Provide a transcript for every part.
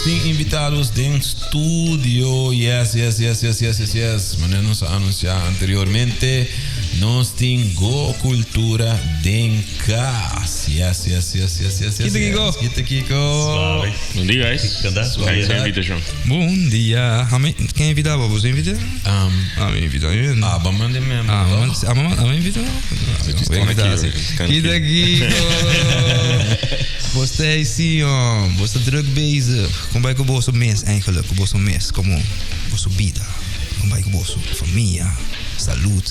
Tin invitados den studio. Yes, yes, yes, yes, yes, yes, yes. Manera nos a anuncia anteriormente, nos tin Go Cultura den cas. Yes, yes, yes, yes, yes, yes. Kita Kiko. Yes. Kita Kiko. Suave. Bon dia, guys. Kanda? Thanks for the invitation. Bon dia. Ami, ken invita bo? Boso invita? Um, Ami invita. Mi ah, ba mande memo. Ah, ami, ami invita? Just Invita, si. Kinda Kita Kiko. Bo ta si, bo ta druk bezig. Kon bai ku boso mes eigenlijk? Ku boso mes, komo boso bida. Kon bai ku boso famia, salud.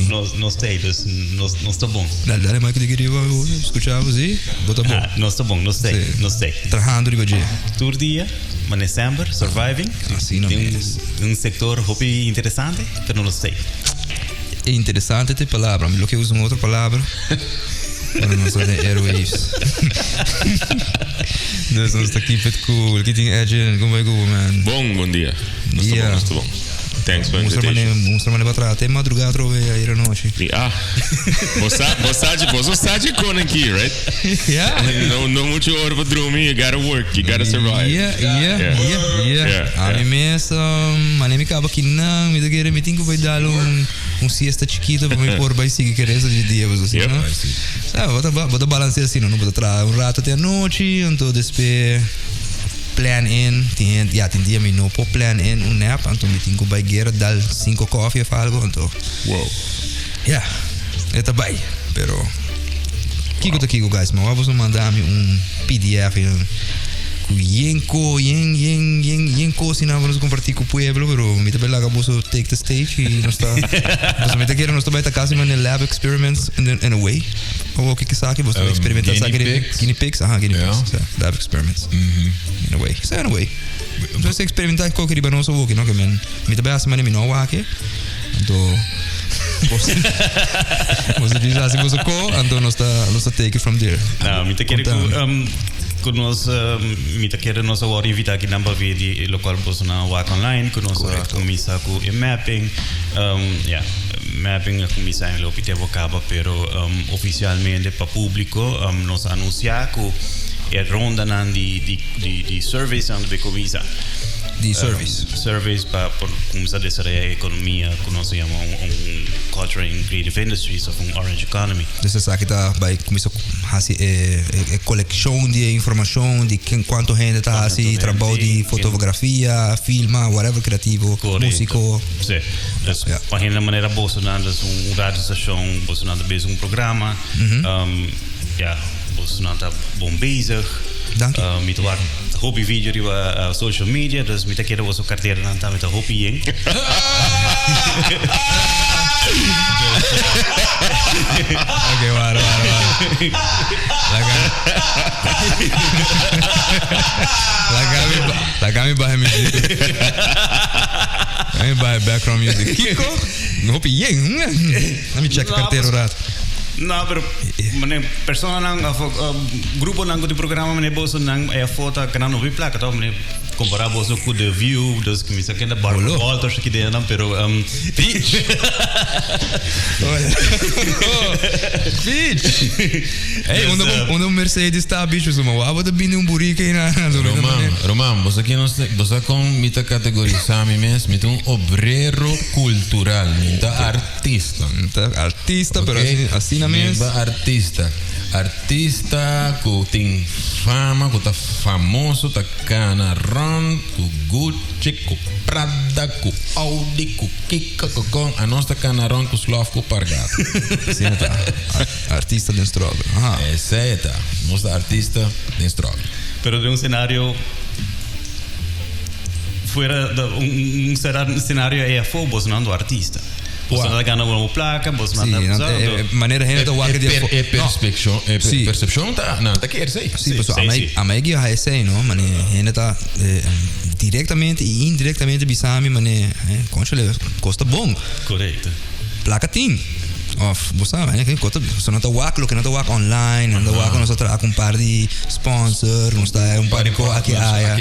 Nos, nos ta, dus nos, nos ta bon. Dale, dale, Michael, di riba, skucha bo, si? Bo ta bon. Ah, nos ta bon, nos ta, Si. nos ta. Trahando riba dje. Tur dia, maar december, surviving. Asina Den mes. un sector hopi interesante, pero nos ta. Interesante te palabra. Mi lo ke usa un otro palabra. Pero nos ta den airwaves. Dus nos ta keep it cool. Ki tin Edgin, kon bai ku bo, man? Bon, bon dia. Nos ta Dia. bon, nos ta bon. Thanks for Mustra invitation. mane, mustra mane pa te madrugá atrobe ayera nochi. Di, ah, bo sa, bo sa, bo so sa di kon aki, right? Yeah. No, no mucho ora pa drumi, you gotta work, you gotta survive. Yeah, Yeah, Ami mes, mane mi kaba kinan, mi ta kere mi tin ku bai dal un siesta chikito pa mi por bai sigui ku e resto di dia, pues asina, no? Sa, bo ta bo ta balancea asina, no? Bo ta traha un rato te anochi, anto despues plan in, tin hende, ya, tin dia mi no por plan in un nap, anto mi tin ku bai gera dal cinco koffie of algo, anto. Wow. Ya, e ta bai, pero kiko ta kiko guys, ma wou boso manda mi un PDF i un ku yen ko, yen, yen, yen, yen kos i nan pa nos kompartí ku pueblo, pero mi ta bai laga boso take the stage i nos ta, boso mi ta kere nos ta bai ta kasi manera lab experiments in, in a way. Awor kiko esaki, boso ta bai eksperimentá Guinea esaki riba pigs. guinea pigs, aha, guinea pigs, sa, lab experiments. In a way, sa in a way. Nos ta eksperimentá koke riba nos awoki, no, ke men mi ta bai hasi manera mi no wak. Anto boso boso djis hasi boso ko, anto nos ta nos ta take it from there. Nou, mi ta kere ku Konta. ku nos mi ta kere nos a wòrdu invitá akinan pa via di lokual boso nan a wak online ku nos a kuminsá ku e mapping. Ya, mapping a kuminsá en lopi tempu kaba pero ofisialmente pa públiko nos a anunsiá ku e rondanan di di di surveys nan ta bay kuminsá. Di surveys. Surveys pa por kuminsá desaroyá e ekonomia ku nos ta yama un cultural and creative industries òf un orange economy. Dus esaki ta bai kuminsá hasi e e kolekshon di e informashon di ken kuantu hende ta hasi trabou di fotografia, filma, whatever kreativo, músiko. Si. Dus pa hende manera bosonan, dus un radiostashon, bosonan ta bezig un programa. Ya, bosonan ta bon bezig. Danki. Mi ta wak hopi video riba social media, dus mi ta kere boso karteranan tambe ta hopi yen. Ok, wara, wara, wara. Laga. Laga mi, laga mi baha music. Laga mi baha background music. Kiko? Hopi yen. Let me check cartera un rato. No, pero mane personanan of gruponan ku tin programa mane bosonan e afó ta ganando hopi plaka toch mane kompará boso ku The View dus ku mi sa kende Barbara Bolo. Walters aki den nan pero Bitch. Bitch. Hey, Dus, unda unda un Mercedes ta bicho suma wa bo ta bini un burika ei na Roman, Roman, bo sa ken nos bo sa kon mi ta kategorisá mi mes? Mi ta un obrero kultural, mi ta artista. Ta artista, pero Ok? asina, asina Mi mes. ta artista. Artista ku tin fama, ku ta famoso, ta kana rond ku Gucci, ku Prada, ku Audi, ku kiko, ku kon. Anos ta kana rond ku slof ku pargata. Asina ta. Artista den struggle. Aha. Esei ta. Nos ta artista den struggle. Pero den un scenario fuera de un scenario ei afó boso nan ta artista. Boso nan ta gana bo plaka, boso nan Sí, ta nan sa, ta- anto- manera hende ta wak di E afó. per- e perspeccion, e per- Sí. percepcion ta, nan ta kier esei. Sí, pasobra sí, amai, sí. amai guia esei, no? Mane hende ta directamente y indirectamente bisa mi mane, cónchale, cos ta bon. Correcto. Plaka tin. Of, bo sa, eh, cu so no ta wak loke no ta wak online, no ta wak nos a traha cu un par di sponsor, nos ta un par di co aki aya.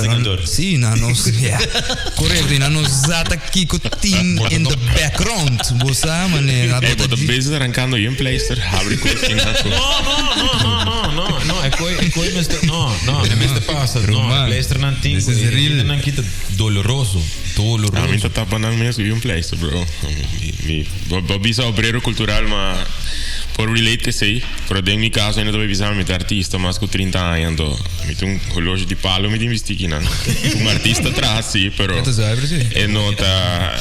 Pero, si, nan nos, yeah. Correcto, y nan no sa ta kico tin in the background. Bo sa, manera. Ey, bo ta bezig arrancando yen pleister, habri cos tin haco. No, no, no, no, no, no, no, e coi, e coi mester, no, no, e mester pasa, no, e pleisternan tin, This is e real. hendenan kita doloroso, doloroso. Ami ta tapa nan mes cu yen pleister, bro. Mi, mi, bo, bo bisa obrero cultural, ma por relate esey, pero den mi caso hende ta bay bisa mi ta artista mas cu 30 aña, anto mi tin un holoshi di palo mi tin bisti kinan. Un artista traha si, pero E ta zuiver si. e no ta,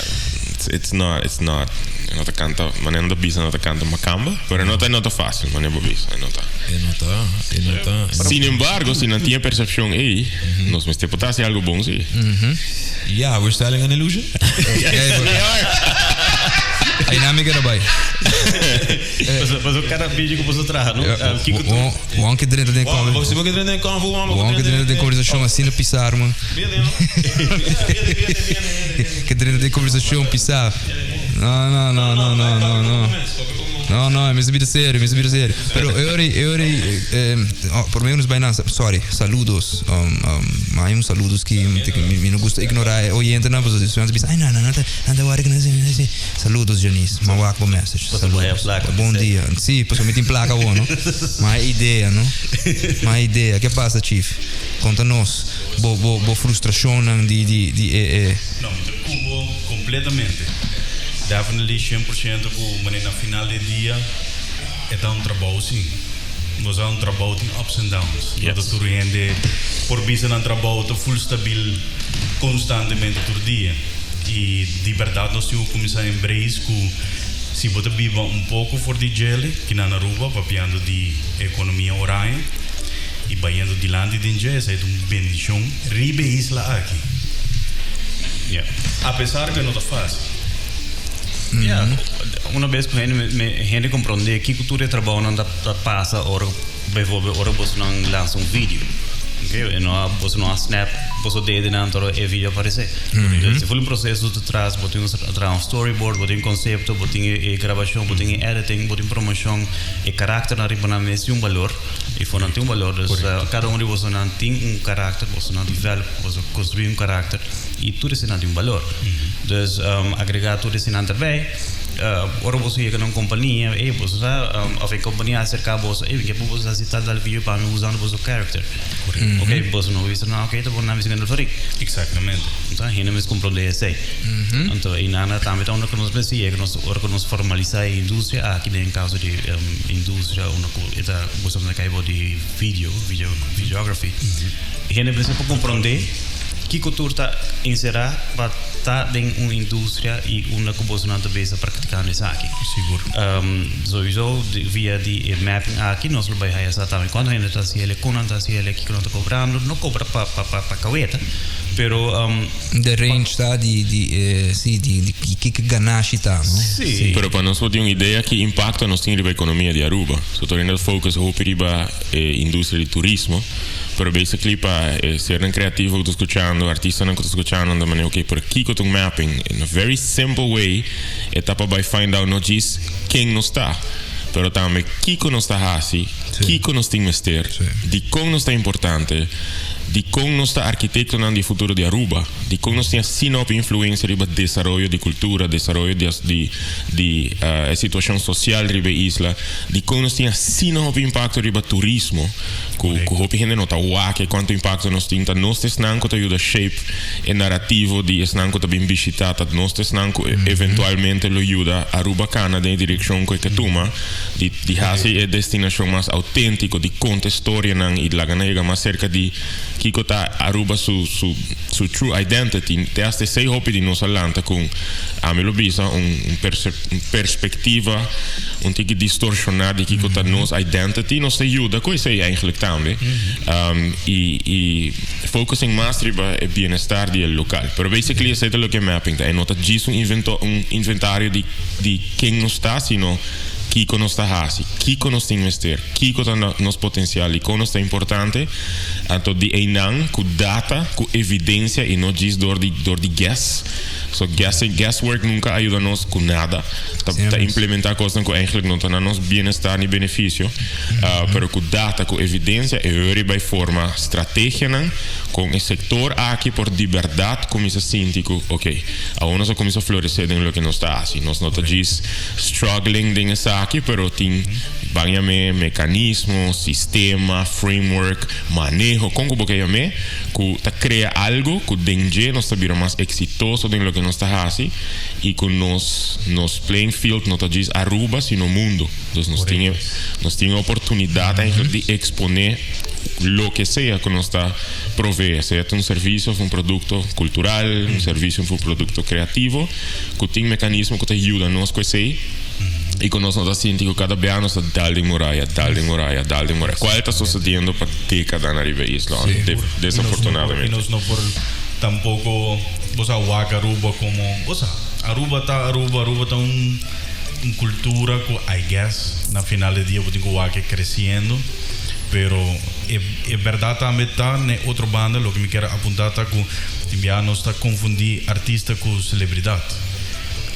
it's not, it's not, e no ta canta, manera nan ta bisa no ta canta macamba, pero e no ta, e no ta facil, manera bo bisa, e no ta. E no ta, e no ta. Sin embargo, si nan tin e percepcion ey, nos mester por ta haci algo bon si. Yeah, we're selling an illusion. Ay na mi keda bai. Paso cada video cu boso traha, no? Kico tu. Wan ke drenta den Wan, si bo ke drenta den convo, wan, Wan ke drenta den conversacion asina pisar, man. Ke drenta den conversacion pisar. No, no, no, no, no, no, no. No, no, mi bida serio, mi bida serio. Pero eu ori, eu ori, eh, oh, por menos bai na, sorry, saludos. Ma hay un saludos ki mi, mi no gusta ignora e oyentenan, pasobra despues nan ta bisa, ay no, no, no ta, nan ta wari ku nan si, Saludos Janice, m'a wak bo message. Pasobra bo haya Saludos. plaka, Bon p'esei. dia. Si, pasobra mi tin plaka awor, no? M'a haya idea, no? M'a haya idea. Ke pasa, Chief? Konta nos bo, bo, bo frustrashonnan di, di, di e, e. No, mi ta ku bo kompletamente. Definitely 100% ku manera na final di dia e ta un trabou si. Bo sa un trabou tin ups and downs. No ta tur hende por bisa nan trabou ta full stabil konstantemente tur dia. I di bèrdat nos tin ku kuminsá embrace ku si bo ta biba un poko for di djele ki nan Aruba papiando di ekonomia oranje i bayendo dilanti den dje esei ta un bendishon riba e isla aki. Ya. Apesar ku e no ta fásil. Ya, una bes ku hende hende komprondé kiko tur e trabounan ta pasa ora Bijvoorbeeld ora bosonan lansa un video, ok, e no a boso no a snap boso dedenan toro e video aparece. Dus e full un proceso te tras, bo tin traha un storyboard, bo tin concepto, bo tin e grabacion, bo tin e editing, bo tin promocion, e karakternan riba nan mes tin un balor, y for nan tin un balor, dus cada un di bosonan tin un karakter, bosonan develop, boso construi un karakter, y tur eseinan tin un balor. Dus agrega tur eseinan erbij. Ora boso yega na un kompania, ey, boso sa, of e kompania a aserká boso, ey, mi ke pa boso hasi tal tal video pa mi usando boso character. Ok, boso no bisa no, ok, ta bon, nan bisa kende farik. Exactamente. Anto hende mes komprondé esei. Anto einan tambe ta unda ku nos mester yega, nos ora ku nos formalisá e industria aki den kaso di industria unda ku e ta boso ta kai bo di video, video, videography. Hende mester por komprondé kiko tur ta enserá pa Ta den un industria y unda cu bosonan ta bezig practicando esaki. Sigur. Sowieso via di e mapping aki nos lo bay haya sa tambe cuanto hende ta haci ele, con nan ta haci ele, kico nan ta cobrando. No cobra pa pa pa caweta, pero. De range ta di di e si di di kico ganashi ta, no? Si. Pero pa nos por tin un idea ki impacto nos tin riba economia di Aruba. So tur hende ta focus hopi riba e industria di turismo. Pero basically pa e sernan creativo cu ta scuchando, artistanan cu ta scuchando, nan ta manera ok, pero kico ta un mapping? In a very simple way e ta pa bay find out no djis ken nos ta, pero tambe kico nos ta haci, kico nos tin mester, dicon nos ta importante, dicon nos ta arquitectonan di e futuro di Aruba, dicon nos tin asina hopi influencia riba desaroyo di cultura, desaroyo di di di e situacion social riba e isla, dicon nos tin asina hopi impacto riba turismo. Ku ku hopi hende no ta wak e kuantu impakto nos tin. Ta nos ta esnan ku ta yuda shape e narativo di esnan ku ta bin bishitá. Ta nos ta esnan ku eventualmente lo yuda Aruba kana den e direkshon ku e ke tuma di di hasi e destinashon mas outéntiko, di konta e storianan i laga nan yega mas serka di kiko ta Aruba su su su true identity. Te hasta esei hopi di nos a lanta ku ami lo bisa un un perspektiva un tiki distorsioná di kiko ta nos identity. Nos ta yuda ku esei eigenlijk tambe i i focusing mas riba e bienestar di e lokal. Pero basically esei ta loke mapping ta. E no ta djis un invento un inventario di di ken nos ta sino. Kiko nos ta hasi, kiko nos tin mester, kiko ta nos potencial y con nos ta importante. Anto di einan cu data, cu evidencia y no djis door di guess. So guessing, guesswork nunca a yuda nos cu nada. Ta implementa cosnan cu eigenlijk no ta na nos bienestar ni beneficio. Pero cu data, cu evidencia e hori bay forma strategianan con e sector aki por di berdad cuminsa sinti cu ok, awor nos a cuminsa florece den loke nos ta haci. Nos no ta djis struggling den esaki, pero tin ban yam'e mecanismo, sistema, framework, maneho, con cu bo ke yam'e, cu ta crea algo cu den dje nos ta bira mas exitoso den loke nos ta haci y cu nos playing field no ta djis Aruba sino mundo. Dus nos tin e, nos tin e oportunidad eigenlijk di expone loke sea cu nos ta provee, sea ta un servicio of un producto cultural, un servicio of un producto creativo, cu tin mecanismo cu ta yuda nos cu esey y cu nos no ta sinti cu cada bia nos ta dal den muraya, dal den muraya, dal den muraya, cual ta sucediendo pa decadanan riba e isla, desafortunadamente. Y nos no por tampoco, bo sa, wak Aruba como, bo sa, Aruba ta Aruba, Aruba ta un un cultura cu I guess na final di dia bo tin cu wak e creciendo, pero e e berdad tambe ta na e otro banda, loke mi kier apunta ta cu tin bia nos ta confundi artista cu celebridad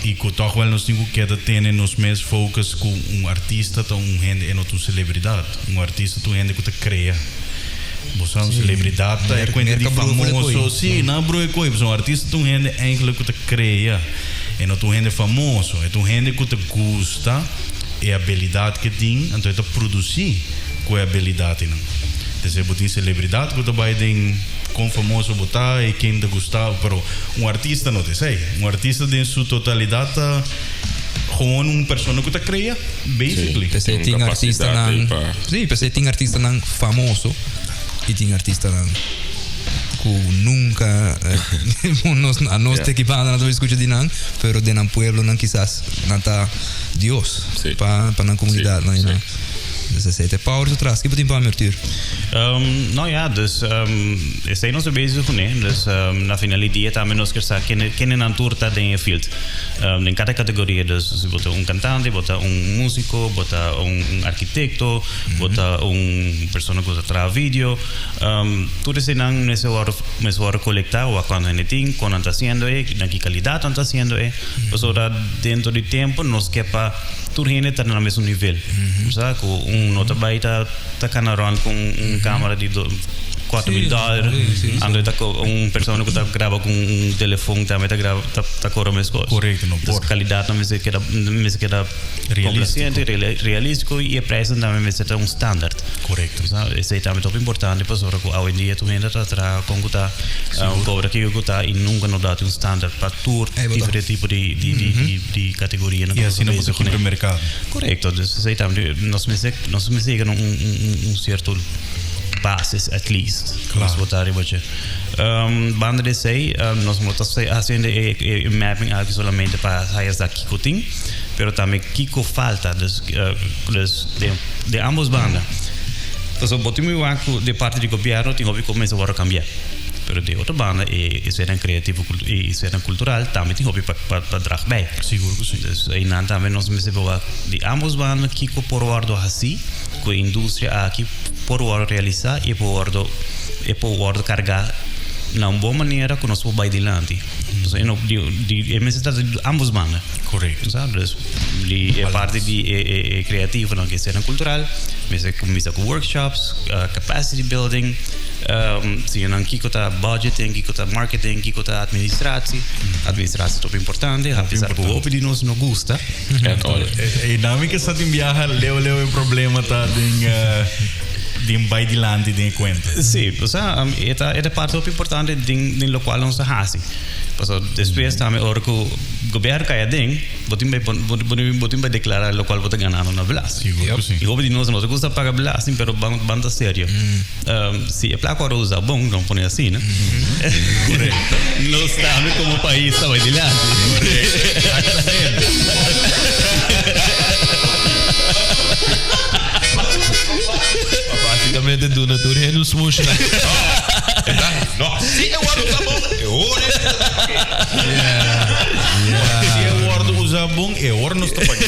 y cu toch wel nos tin cu keda tene nos mes focus cu un artista ta un hende e no ta un celebridad, un artista ta un hende cu ta crea. Bo sa un celebridad ta e cuenta di famoso, si, nan a broe coy, pasobra un artista ta un hende eigenlijk cu ta crea. E no ta un hende famoso, e ta un hende ku ta gusta e abilidat ke tin, anto e ta produsí ku e abilidatnan. Despues bo tin selebridat ku ta bai den kon famoso bo ta i ken ta gusta bo, pero un artista no ta esei. Un artista den su totalidat ta gewoon un persona ku ta krea, basically. P'esei Tin tin kapasidat ei artistanan, pa. sí, p'esei tin artistanan famoso i tin artistanan. Cu nunca nos a nos te ki banda nan ta scucha di nan, pero den nan pueblonan kisas nan ta Dios pa pa nan comunidad nan, you know. Dus esey ta e power su tras. Kico tin pa mi Arthur? No ya, dus esey nos ta bezig cune. Dus na final di dia tambe nos kier sa kende kende nan tur ta den e field. Den cada categoria. Dus si bo ta un cantante, bo ta un musico, bo ta un arquitecto, bo ta un persona cu ta traha video. Tur eseinan mester wòrdu mester wòrdu kolektá wak kuantu hende tin, kon nan ta hasiendo e, na ki kalidat nan ta hasiendo e. Pasobra dentro di tempu nos ke pa tur hende ta na mesun nivel. Sa ku un no ta bai ta ta kana rònt ku un kamera di 4000 dòler, anto ta un persona ku ta graba ku un telefon tambe ta graba ta kobra meskos. Korekto, no por. Dus kalidatnan mester keda mester keda. Complaciente, realístico y e prijsnan tambe mester ta un standaard. Correcto. Sa, esey tambe ta hopi importante pasobra cu awendia tur hende ta traha con cu ta cobra kico cu ta y nunca no dati un standaard pa tur diferente tipo di di di di categorianan. Y asina bo ta kibra mercado. Correcto, dus esey tambe nos mester nos mester yega na un un cierto basis at least. Claro. Nos por ta riba dje. Banda di esey nos no ta haciendo e mapping aki solamente pa haya sa kico tin. Pero tambe kiko falta, dus dus den den ambos banda. Pasobra bo tin muy wak ku di parti di gobierno tin hopi ku mester wòrdu kambiá. Pero di otro banda e esferan kreativo i esferan kultural tambe tin hopi pa pa pa drag bij. Sigur ku si. Dus einan tambe nos mester por wak di ambos banda kiko por wòrdu hasí ku e industria aki por wòrdu realisá i e por wòrdu e por wòrdu kargá na un bon manera ku nos por bai dilanti. Entonces, e no, di, di, e mester trata di ambos banda. Correcto. Sa? Dus, di e parte di e, e, e creativonan ke escena cultural, mester cuminsa cu workshops, capacity building, siña nan kico ta budgeting, kico ta marketing, kico ta administratie. Administratie ta hopi importante, a pesar cu hopi di nos no gusta. At all. E dinamica sa tin biaha leu leu e problema ta den den bai dilanti den e cuenta. Sí, osea, e ta e ta parti hopi importante den den locual nos ta haci. Pasobra despues tambe ora cu gobierno cay aden, bo tin bay bo bo tin bay declara locual bo ta ganando na belasting. Sigur cu si. Y hopi di nos no ta gusta paga belasting, pero ban ban ta serio. Si e placa ora usa bon, nos pone asina, nos tambe como pais ta bay dilanti. Exactamente. Básicamente duna tur hende un smush na. No, si e wordo usa bon, e hore. Si e wordo usa. usa bon e ora nos ta paga.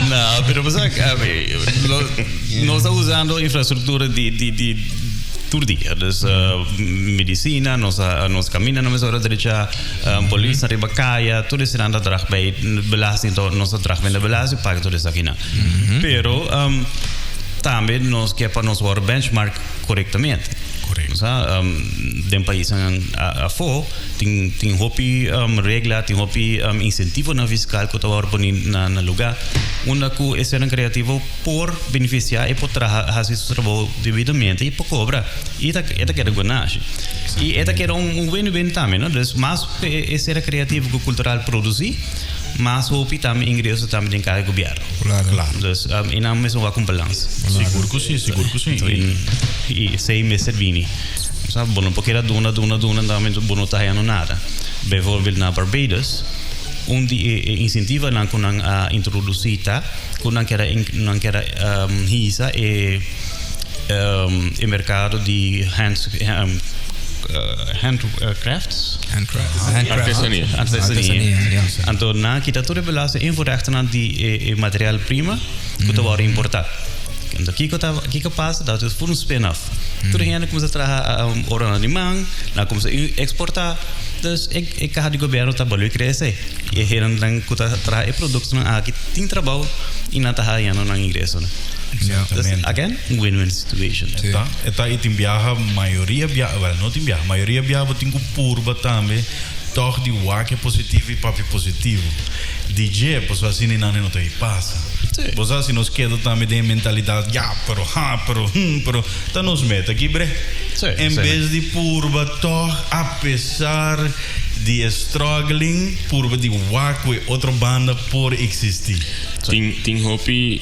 No, pero pues, nos ta usando infrastructura di tur dia. Dus medicina, nos camina nos ora derecha, polis riba caya, tur esey ta draag bij belasting, nos ta draag bij de belasting, paga tur esaki nan. Pero tambe nos kier pa nos wordo benchmark corectamente. Osea, den pais afo tin hopi regla, tin hopi incentivo na fiscal cu ta wordo poni na lugar, unda cu e ser creativo por beneficia y por traha, haci su trabou debidamente y por cobra. Y ta keda ganashi. Y ta keda un win-win tambe, no? Dus mas e ser creativo cu cultural produci, mas hopi tambe ingreso tambe den cada gobierno. Dus y nan mes un balance. Sigur cu si, sigur cu si. Anto, y esey mester bini. Sabe, bo no por keda duna, duna, duna, tambe bo no ta hayando nada. Bijvoorbeeld na Barbados, un di e incentivo nan cu nan a introduci ta, cu nan kier hisa e mercado di handcrafts. Handcraft. Handcraft. Artesania. Artesania. Artesania, ja. Anto, nan a kita tur e belasting invoerrechten di e material prima cu ta wordo importa. Anto, kico pasa? Dat is voor een spin-off. Tur hende cuminsa traha oro na di man, nan cuminsa exporta. Dus e caha di gobierno ta bolbe crece. Y hende nan cu ta traha e producto nan aki tin trabou y nan ta hayando nan ingreso. No? Dus, again, win-win situation. Ta, y tin biaha, mayoria biaha, well, no tin biaha, mayoria biaha tin cu purba tambe, toch di wak positivo y papia positivo. DJ, pues asina no ta pasa. Bo si nos keda tambe den mentalidad, ja, pero ha, pero ta nos meta aki, bre. En bes di purba toch, apesar di struggling, purba di wak otro banda por existi. Tin hopi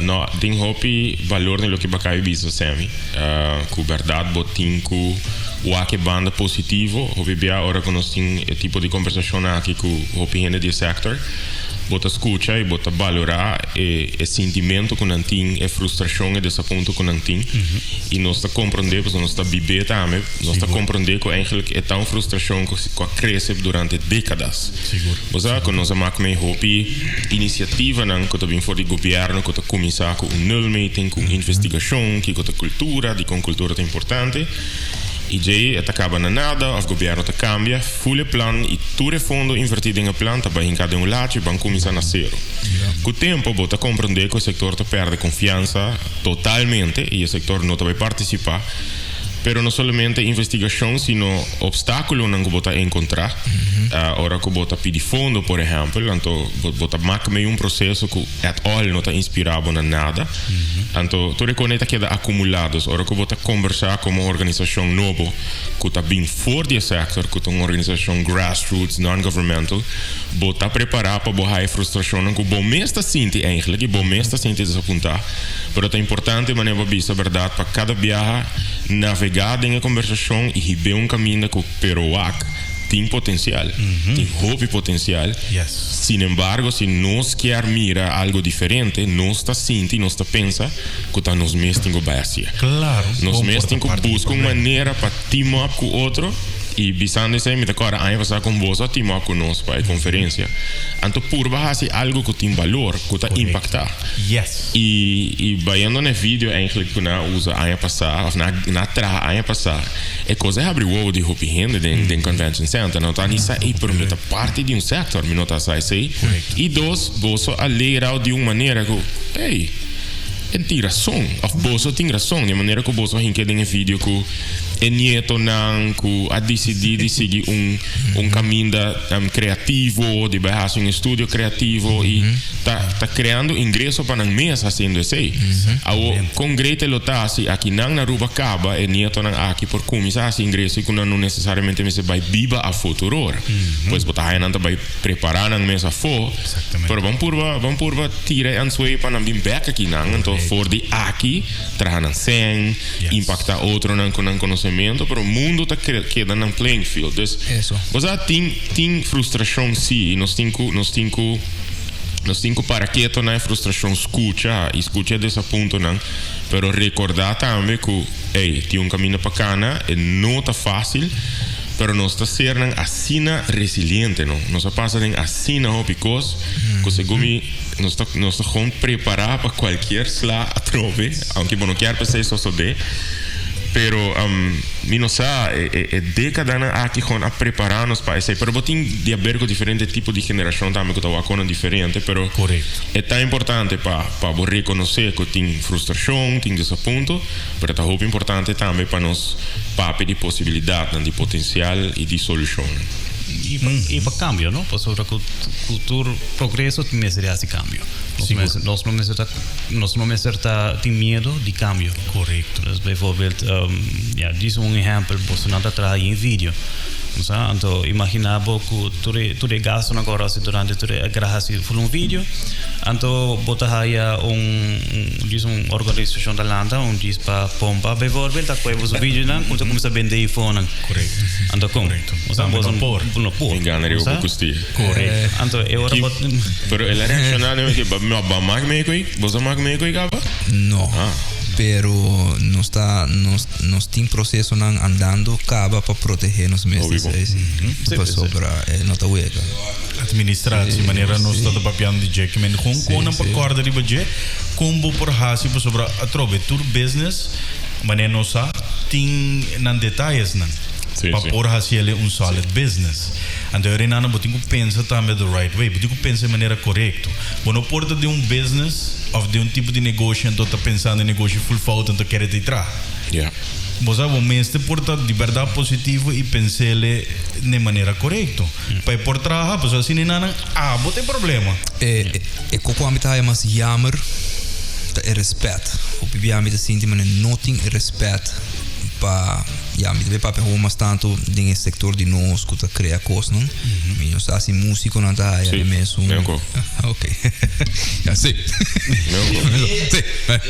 no, tin hopi valor den loke bo a caba di bisa, Sammy. Cu berdad bo tin cu wak banda positivo, hopi bia ora cu nos tin e tipo di conversacion aki cu hopi hende di sector. Bo ta scucha y bo ta valora e sentimento cu nan tin, e frustracion e desapunto cu nan tin. Y nos ta comprende, pasobra nos ta biba tambe, nos ta comprende cu eigenlijk e ta un frustracion cu a crece durante decadas. Osea, cu nos a maak mee hopi iniciativa nan cu ta bin for di gobierno, cu ta cuminsa cu un nulmeting, cu un investigacion, cu ta cultura, di con cultura ta importante. Y djey ta caba na nada, of gobierno ta cambia, full e plan y tur e fondo inverti den e plan ta bay hinca den un lachi, ban cuminsa na cero. Cu tempo, bo ta comprende cu e sector ta perde confiansa totalmente y e sector no ta bay participa. Pero no solamente investigacion, sino obstaculo nan cu bo ta encontra. Ora cu bo ta pidi fondo, por ehempel, anto bo ta maak mee un proceso cu at all no ta inspira bo na nada. Anto tur e cos ta keda acumula. Ora cu bo ta conversa como organisacion nobo, cu ta bin for di sector, cu ta un organisacion grassroots, non-governmental, bo ta prepara pa bo haya frustracion cu bo mes ta sinti eigenlijk, y bo mes ta sinti desapunta. Pero ta importante manera bo bisa berdad pa cada biaha navega den e conversacion y hiba un caminda cu pero wak tin potencial, tin hopi potencial. Sin embargo, si nos kier mira algo diferente, nos ta sinti, nos ta pensa cu ta nos mes tin cu bay asina. Nos mes tin cu busca un manera pa team up cu otro y bisando esey, mi ta corda aña pasa con boso a team up cu nos pa e conferencia. Anto purba haci algo cu tin valor, cu ta impacta. Y bayendo na video eigenlijk cu nan a usa aña pasa, of nan a traha aña pasa, e cos a habri wowo di hopi hende den convention center. No ta ni sa, ey, pero mi ta parti di un sector, mi no ta sa esey. Y dos, boso a lera di un manera cu, hey, e tin rason, of boso tin rason, di manera cu boso hinca den video cu e nieto nan cu a dicidi di sigui un caminda creativo, di bay haci un estudio creativo y ta creando ingreso pa nan mes haciendo esey. Awo con great lo ta si aki nan na Aruba caba e nieto nan aki por cuminsa haci ingreso y cu nan no necesariamente mester bay biba afo tur ora. Pues bo ta haya nan ta bay prepara nan mes afo. Pero ban purba tira e answee pa nan bin bek aki nan. Anto for di aki traha nan sen, impacta otro nan cu nan conocimento, pero mundo ta keda nan playing field. Dus, osea, tin frustracion si, y nos tin cu para keto na frustracion, scucha y scucha desapunto nan, pero recorda tambe cu, hey, tin un caminda pa cana, e no ta facil. Pero nos ta sernan asina resiliente, no? Nos a pasa den asina hopi kos, ku segun mi nos ta nos ta gewoon prepará pa kualkier sla atrobe, aunke bo no kier pa esei sosodé. Pero mi no sa, e e e dékadanan aki gewoon a prepará nos pa esei. Pero bo tin di haber ku diferente tipo di generashon tambe ku ta wak konan diferente, pero Korekto. e ta importante pa pa bo rekonosé ku tin frustrashon, tin desapunto. Pero ta hopi importante tambe pa nos papia di posibilidadnan, di potencial y di solucionnan. Y pa cambio, no? Pasobra cu tur progreso tin mester di haci cambio. Nos no mester ta, nos no mester ta tin miedo di cambio. Correcto. Dus bijvoorbeeld, ja, djis un ehempel, bosonan ta traha yen video. Bo sa? Anto imagina bo cu tur e, tur e gastonan cu a haci durante tur e graha for un video, anto bo ta haya un, djis un organisacion ta lanta un djis pa pompa bijvoorbeeld ta koe boso videonan cu ta cuminsa bende iPhonenan. Correcto. Anto con? Correcto. Bo sa Tambe boso no por. No por. Mi gana riba Bo sa? bo custia. Correcto. Anto e ora bo Pero el a reacciona den ke ba ba mak mee koe? Boso a mak mee koe kaba? No. Ah. Pero nos ta nos nos tin procesonan andando caba pa protege nos mes Hopi bon. esey si. Sí, Pasobra e no ta wega. Administratie, manera nos ta papiando di dje. Men gewoon Sí, kon nan pa sí. corda riba dje, kon bo por hasi pasobra atrobe tur business, manera nos sa, tin nan detayesnan Sí, pa sí. por hasi el'e un solid business. Anto e Renano bo tin ku pensa tambe the right way, bo tin ku pensa e manera korekto. Bo no por ta den un business of den un tipo di negoshi anto ta pensando e negoshi full fout anto kere ta i traha. Ja. Bo sa bo mester por ta di berdad positivo i pens'ele n'e manera korekto pa e por traha, pasobra asina e nannan abo ta e problema. E e koko ami ta haya mas jammer ta e respet. Hopi bia mi ta sinti manera no tin e respet pa ya mi ta bay papia hopi mas tanto den e sector di nos cu ta crea cosnan. Mi no sa si musiconan ta haya Sí, e mesun. mi anko. Ok. Ya si. Mi anko. Si,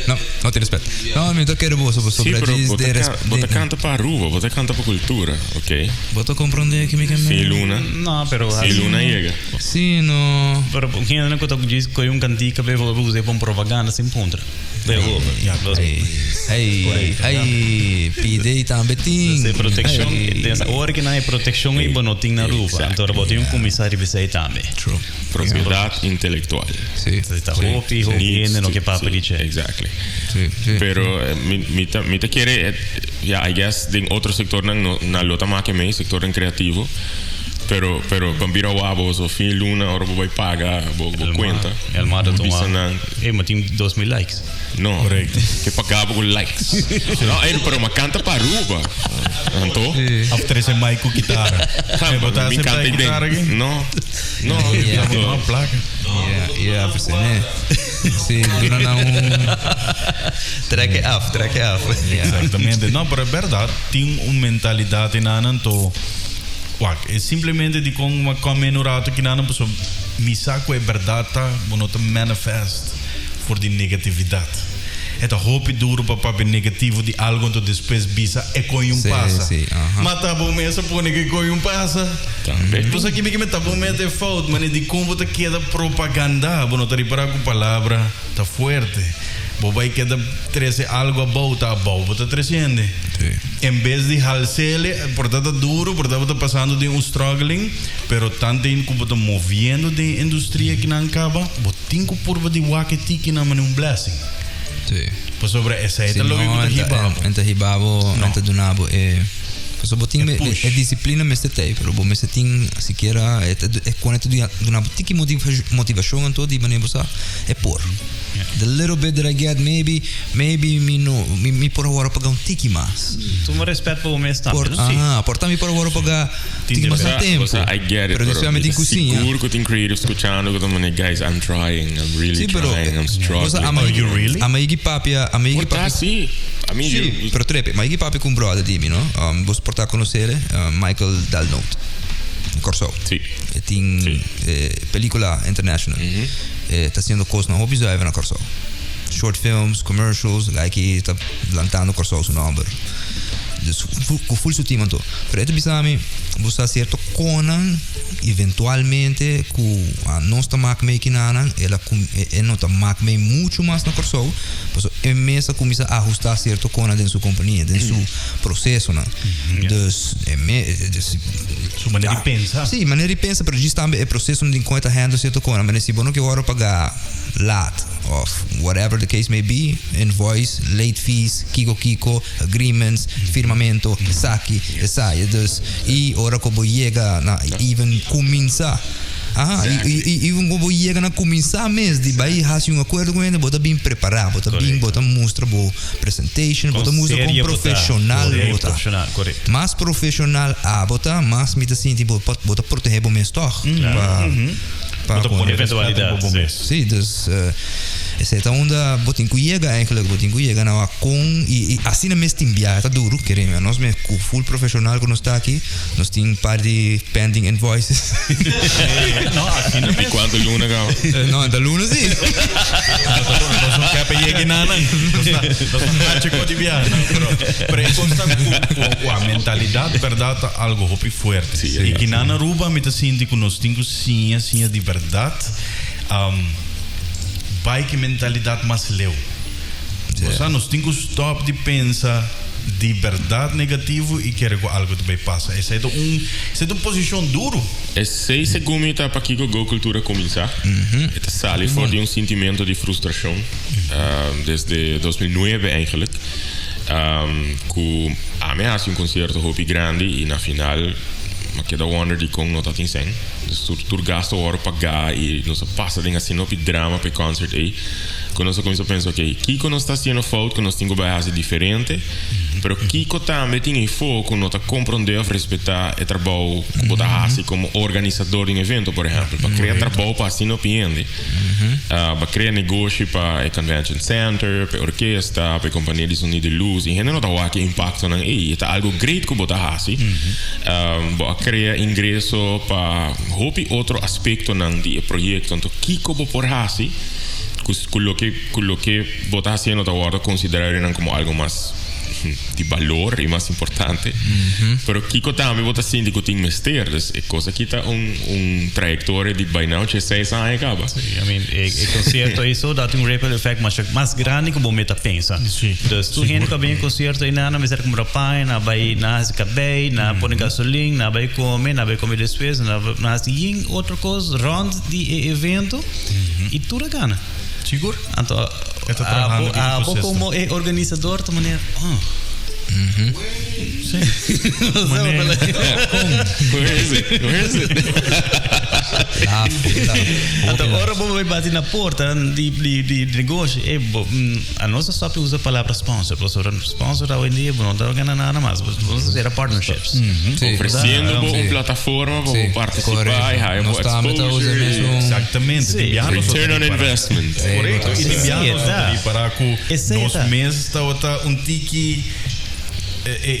no, no tin respet. No, mi ta kere boso Sí, pasobra pero djis bo de ta res- ca- bo ta de- canta pa Aruba, bo ta canta pa cultura, ok. Bo ta comprende ke mi ke Fin men? luna. No, pero Fin luna yega. Sí, no. Pero hende ku ta djis koe un kantika bijvoorbeeld us'é pa un propaganda sin puntra. Bijvoorbeeld. Ja. Dus Hey, hey, hey, pide tambe tin. Dus e protekshon, Hey. den esa ora ku nan e protekshon ei bo no tin na Aruba. Exacto. Anto bo tin un kuminsá riba esei tambe. True. Propiedad intelectual. Sí. Esei ta hopi, hopi hende no ke papia di dje. Exactly. Sí, sí. Pero eh, mi, mi, ta, mi ta kere, eh, ja, I guess, den otro sectornan no, na lo ta make mee, sectornan creativo. Pero, pero, ban bira wou boso fin luna, ora bo bai paga, bo, bo cuenta. El mar ta tuma. Bisa nan, Ey, ma tin 2000 likes. no. Correcto. Ke paga bo ku likes. No, ey, pero ma canta pa Aruba. Anto? Of trece mic ku kitara. Ja, Eh, bo ta mi acepta canta e ik kitara den. aki? No. No. Ja. No. No, plaka. Ja, ja, precies. Sí, duna na un. Trek e af, trek e af. Ja. Exactamente. No, pero e berdad, tin un mentalidad einan anto wak, e simplemente di con ma come un rato kinan paso mi sa cu e berdad ta, bo no ta manifest for di negatividad. E ta hopi duro pa papia negativo di algo anto despues bisa e con un Sí, pasa. sí, aha. Ma ta bo mes a pone cu e con un pasa. Tambe. Bo sa kibi kibi ta bo mes e fout, mane di con bo ta keda propaganda, bo no ta ripara cu palabra ta fuerte. Bo bai keda trece algo abou, ta abou bo ta treciende. Sí. En bes di halsele, por ta ta duro, por ta bo ta pasando den un struggling, pero tanten cu bo ta moviendo den industria kinan caba, bo tin cu purba di wak e tikinan mane un blessing. Sí. Pasobra esei Si ta loke no, cu ta enta, hiba bo. enta hiba bo, No. enta duna bo e Pasobra bo tin E me, push. e disciplina mester ta ei, pero bo mester tin sikiera e ta e con e ta duna bo tiki motivacion anto di manera bo sa e por. The little bit that I get maybe maybe mi no mi mi por awor a paga un tiki mas. Tuma respet pa bo mes tambe, Por no? Sí. aha, por ta mi por awor a paga tiki mas na tempo. O sea, I get it, Pero pero despues mi tin mi cu siña. sigur cu tin creatives scuchando cu ta manera, guys, I'm trying, I'm really Sí, pero trying, I'm o sea, struggling. ama Are you really? ama yigi papia, ama yigi Por ta papia. si. I mean, Sí, you, pero trepe, ma yigi papia cu un brother di mi, no? Bos por ta conocer, Michael Dalnoot. Kòrsou. Sí. E tin Sí. pelicula international. E ta haciendo cosnan hopi zuiver na Kòrsou. Short films, commercials, like e ta lantando Kòrsou su nomber. Dus ku full su team anto. Pero e ta bisa mi, bo sa cierto konan eventualmente ku a nos ta mak mee kinanan, el a kum, e no ta mak mee mucho mas na Kòrsou, paso e mes a kuminsá ahustá cierto konan den su kompania, den su prosesonan. Dus e me, dus, Su manera di pensa. Sí, manera di pensa, pero djis tambe e prosesonan den kon e ta handle cierto konan. Manera si bo no ke wòrdu pagá laat of whatever the case may be, invoice, late fees, kiko kiko, agreements, firmamento, esaki, esaya. Dus, y ora cu bo yega na even cuminsa, aha, y, y, y even cu bo yega na cuminsa mes di bay haci un acuerdo cu hende, bo ta bin prepara, bo ta bin, bo ta mustra bo presentation, bo ta mustra con profesional bo ta. Mas profesional abo ta, mas mi ta sinti bo, bo ta protege bo mes toch. Pa, Pa Bo ta pone eventualidad, bo mes. Sí, dus esei ta unda bo tin ku yega eigenlijk. Bo tin ku yega na wak kon i asina mes tin biaha ta duru. Kere mi nos mes ku full profesional ku nos ta aki, nos tin un par di pending invoices. No, asina mes. I kuantu luna kaba? No, ta luna si. Nos no ke pa yega na nan. Nos ta nos ta hachi ku di biaha nan, pero pero e kos ta ku ku a mentalidad berdad ta algo hopi fuerte. I kinan Aruba mi ta sinti ku nos tin ku Siña, siña di berdad. Bai ki mentalidad mas leu. Osea, nos tin cu stop di pensa di berdad negativo y kere cu algo ta bay pasa. Esey ta un, esey ta un posicion duro. Esey segun mi ta pakico Go Cultura cuminsa. E ta sali for di un sintimento di frustracion desde 2009 eigenlijk. Cu ami a haci un concierto hopi grandi y na final mi a keda wonder dicon no ta tin cen. Dus tur tur gasto wòrdu pagá i nos a pasa den asina hopi drama pa e concert ei ku nos a kuminsá pensa ok kiko nos ta hasiendo fout ku nos tin ku bai hasi diferente pero kiko tambe tin efo ku no ta komprondé òf respetá e trabou ku bo ta hasi komo organisador di un evento por ehèmpel pa krea trabou pa asina hopi hende pa krea negoshi pa e convention center pa e orkesta pa e kompania di sonido i lus i hende no ta wak e impaktonan ei e ta algu great ku bo ta hasi. Bo a krea ingreso pa hopi otro aspektonan di e proyekto. Anto kiko bo por hasi ku loke ku loke bo ta hasiendo ta wòrdu konsiderá nan komo algu mas di balor i mas importante. Pero kiko tambe bo ta sinti ku tin mester. Dus e kos aki ta un un trayektoria di bai now che seis aña kaba. Sí, I mean e e konsierto ei so dat un ripple effect masha mas grandi ku bo meta pensa. Sí. Dus tur hende ku a bin e konsierto ei nan a mester kumpra paña, nan a bai nan a hasi kabei, nan a pone gasolin, nan a bai kome, nan a bai kome despues, nan a hasi yin otro kos rònt di e evento i tur a gana. Sigur. Anto E ta trahando abo den abo ecosystem. komo e organisador ta manera oh. Sí. Manera kon. Where is it? Where is it? Laf, laf. Anto Hopi laf. ora bo bai bati na porta di di di negoshi e bo a nos a stop di usa palabra sponsor pasobra sponsor awendia bo no ta gana nada mas bo ta cera partnerships. Sí. Ofreciendo bo Sí. un plataforma pa Sí, bo participa correcto. y haya bo Nos tambe ta usa exposure. mesun- Exactamente. Sí. Tin biaha nos Return ta on ripará. investment. Sí, Correcto. bo Y ta tin biaha Sí, nos ta ta. ripará ku Esei nos ta. mes tabata un tiki e, e,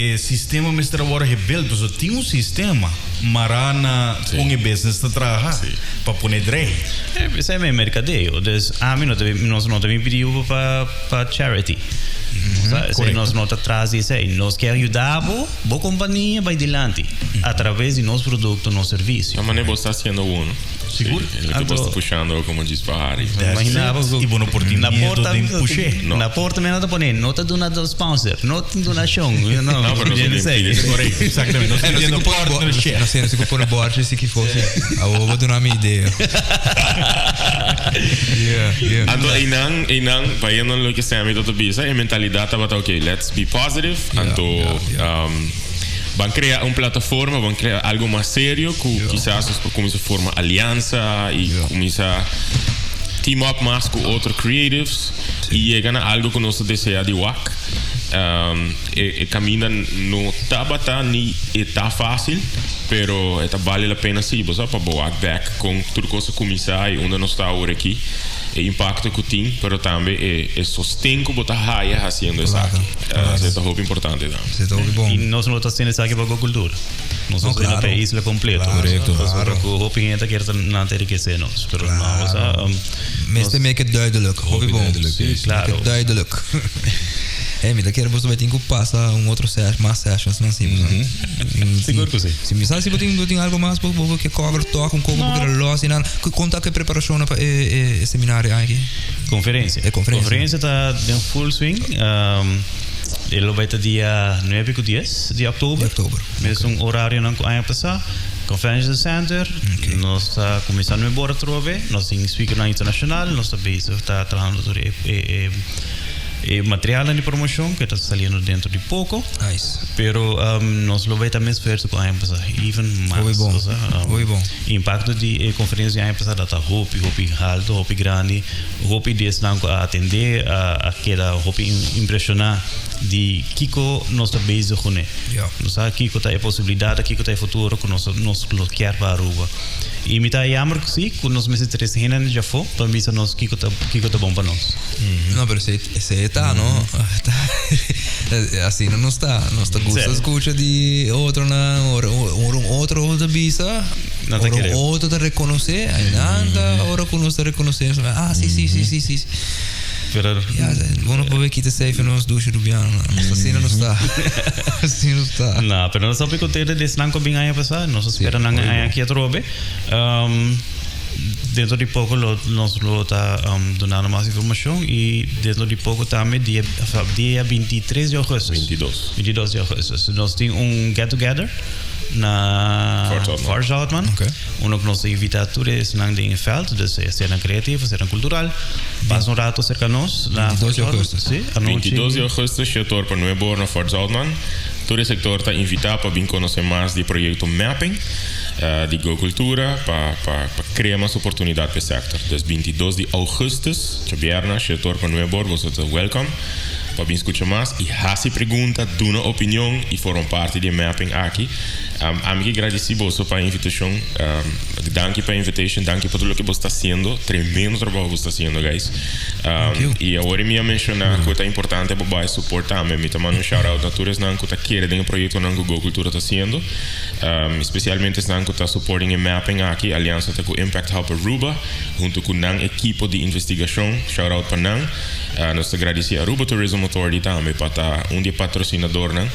e, e sistema mester a wòrdu rebuild. Pasobra tin un sistema mará na kon e business ta traha pa pone drei. Esei mi merkadeo. Dus ami no ta bin, nos no ta bin pidi bo pa pa charity. Sa, esei nos no ta tras di esei. Nos kier yuda bo, bo kompania bai dilanti a traves di nos produkto, nos servisio. Na manera bo sta hasiendo uno. Sigur. Sí, loke bo Anto- sta pushando como djis pa Harry. That's Imagina bo it. I bo no por tin na miedo porta den push'é. No. Na porta mi no ta pone no ta duna sponsor, no tin donashon. No, No, pero nos no tin esei. pidi. Correcto, exactamente. Nos Eh, no sé pidiendo ku pone bo- partnership. no sé, no sé ku pone borchi si ki fosse. Awo bo duna mi idea. Yeah, yeah. Anto einan, einan, bayendo na loke Sammy ta bisa, e mentalidad tabata ok, let's be positive. Anto yeah, ban crea un plataforma, ban crea algo mas serio cu kisas nos por cuminsa forma alianza y cuminsa team up mas cu otro creatives y yega na algo cu nos ta desea di wak. E caminda no tabata ni e ta facil, pero e ta bale la pena si, bo sa, pa bo wak bek con tur cos a cuminsa y unda nos ta awor aki, e impacto cu tin, pero tambe e sosten cu bo ta haya haciendo esaki. Esey ta hopi importante tambe. Esey ta hopi bon. Y nos no ta haciendo esaki pa Gocultura. Nos No, ta haciendo claro. pa e isla completo. Claro, Pasobra claro. cu hopi hende ta kier ta nan ta enriquece nos, pero no, o sea, Mester nos make it duidelijk. Hopi Hopi bon. duidelijk, Sí, sí. Claro. Make it duidelijk. Hey, mi ta kere boso tin ku pasa un otro ses, mas sessions nan si. Sigur ku si. Si mi sa si bo tin bo tin algo mas bo bo ke cover tok un koko bo kere los y nan. Kon ta ke preparashon pa e e seminario aki? Konferensia. E konferensia. Konferensia ta den full swing. E lo bai ta dia 9 ku 10 di oktober. Di oktober. Mesun orarionan ku aña pasá. Convention Center. Nos ta kuminsá nuebe ora atrobe. Nos tin speakernan internashonal. Nos ta bezig ta trahando tur e e e materialnan di promoshon ku ta saliendo dentro di poko. Nice. Pero nos lo bai ta mes fuerte ku aña pasá. Even mas. Hopi bon. Osea, Hopi bon. Impakto di e konferensia di aña pasá ta hopi hopi halto, hopi grandi. Hopi di esnan ku a atendé a keda hopi impreshoná di kiko nos ta bezig kuné. Nos sa kiko ta e posibilidat, kiko ta e futuro ku nos nos lo kier pa Aruba. I mi ta jammer ku si ku nos mester trese hende di djafó pa bisa nos kiko ta kiko ta bon pa nos. No, pero esei esei ta, no? Asina nos ta. Nos ta gusta skucha di otronan, ora ora un otro ta bisa. No ta Ora kere. otro ta rekonosé, ai nan ta ora ku nos ta rekonosé, nos ta ah, sí, sí, sí, sí, sí. Pero Ja, bo no por kita esei for nos dushi Rubiano. Asina nos ta. Asina nos ta. No, pero nos hopi contento di esnan cu bin aña pasa. Nos a spera nan aña aki atrobe. Um, dentro di poco lo, nos lo ta um, dunando mas informacion y dentro di poco tambe dia, dia 23 di augustus. 22. 22 di augustus. Nos tin un get together na Fort Zoutman. Fort Zoutman. Ok. Uno cu nos ta invita tur esnan den e veld, dus sea nan creativo, sea nan cultural. Pasa un rato cerca nos. Na 22 di Fort Zoutman. augustus. Sí, anochi. 22 di augustus, 7 or pa 9 or na Fort Zoutman. Tur e sector ta invita pa bin conoce mas di proyecto Mapping eh, di Go Cultura pa, pa, pa crea mas oportunidad pa e sector. Dus 22 di augustus, djabierna, 7 or pa 9 or, boso ta welcome pa bin scucha mas y haci pregunta, duna opinion y forma parti di e mapping aki. Um, ami ke gradici boso pa e invitacion. Um, danki pa e invitation, danki pa tur loke boso ta haciendo. Tremendo trabou boso ta haciendo, guys. Um, Thank you. y awor mi a menciona cu ta importante pa bay support tambe. Mi ta manda un shout out na tur esnan cu ta kere den e proyectonan cu Go Cultura ta haciendo. Um, especialmente esnan cu ta supporting e mapping aki. Alianza ta cu Impact Hub Aruba, hunto cu nan ekipo di investigacion. Shout out pa nan. Uh, nos ta gradici Aruba Tourism Authority tambe pa ta un di e patrocinadornan.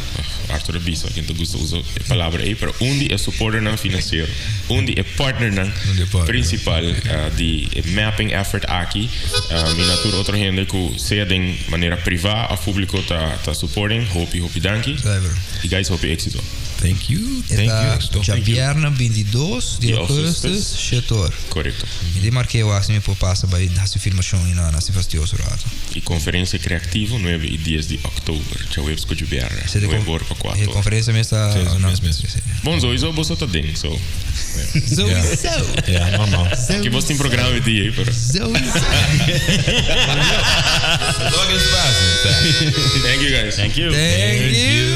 Arthur a bisa, ken ta gusta usa e palabra ei, pero un di e supporternan financiero, un di e partnernan Un di e partner. principal di e mapping effort aki. Um, y na tur otro hende cu sea den manera priva of publico ta, ta supporting. Hopi, hopi danki. Zuiver. Y guys, hopi exito. Thank you. Thank Ta you. Éxito. djabierna 22 di Di augustus, augustus. 7 or. Correcto. Mi di markeo asina mi por pasa bai hasi firmashon i nan hasi fastioso rato. E conferencia creativo 9 y 10 di october. Djaweps cu djubierna. Se de 9 or pa 4 E or. conferencia mes ta Sí, no, mes, mes. sí, sí. Bon, sowieso boso ta den, so. Sowieso. Ja, normaal. Ki boso tin programa di ei, pero. Sowieso. Dog espacio. Thank you guys. Thank you. Thank you.